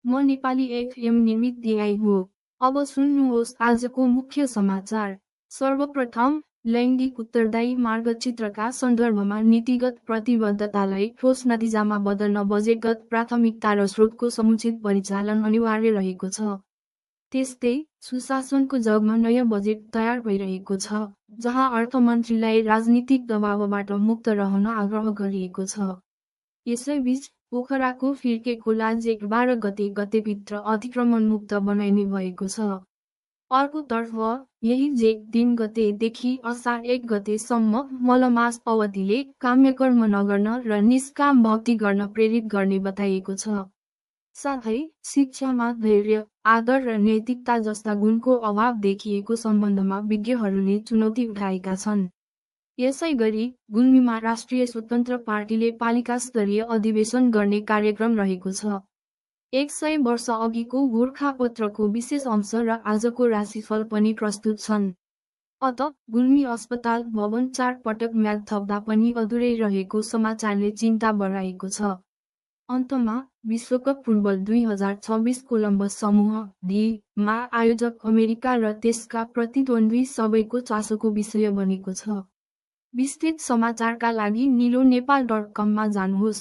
म नेपाली एफएम निर्मित दिआई हो। अब सुन्नुहोस् आजको मुख्य समाचार। सर्वप्रथम, लैङ्गिक उत्तरदायी मार्गचित्रका सन्दर्भमा नीतिगत प्रतिबद्धतालाई ठोस नतिजामा बदल्न बजेटगत प्राथमिकता र स्रोतको समुचित परिचालन अनिवार्य रहेको छ। त्यस्तै, सुशासनको जगमा नयाँ बजेट तयार भइरहेको छ, जहाँ अर्थमन्त्रीलाई राजनीतिक दबावबाट मुक्त रहन आग्रह गरिएको छ। यसैबीच, पोखराको फिर्के खोला जेठ 12 गतेभित्र अतिक्रमण मुक्त बनाइने भएको छ। अर्कोतर्फ, यही जेठ 3 गतेदेखि असार 1 गतेसम्म मलमास अवधिले काम्यकर्म नगर्न र निष्काम भक्ति गर्न प्रेरित गर्ने बताइएको छ। साथै, शिक्षामा धैर्य, आदर र नैतिकता जस्ता गुणको अभाव देखिएको सम्बन्धमा विज्ञहरूले चुनौती उठाएका छन्। यसैगरी, गुल्मीमा राष्ट्रिय स्वतन्त्र पार्टीले पालिका स्तरीय अधिवेशन गर्ने कार्यक्रम रहेको छ। 100 वर्ष अघिको गोरखापत्रको विशेष अंश र आजको राशिफल पनि प्रस्तुत छन्। अत, गुल्मी अस्पताल भवन 4 पटक म्याद थप्दा पनि अधुरै रहेको समाचारले चिन्ता बढाएको छ। अन्तमा, विश्वकप फुटबल 2026 कोलम्बस समूह डी मा आयोजक अमेरिका र त्यसका प्रतिद्वन्द्वी सबैको चासोको विषय बनेको छ। विस्तृत समाचारका लागि निलो नेपाल.com मा जानुहोस्।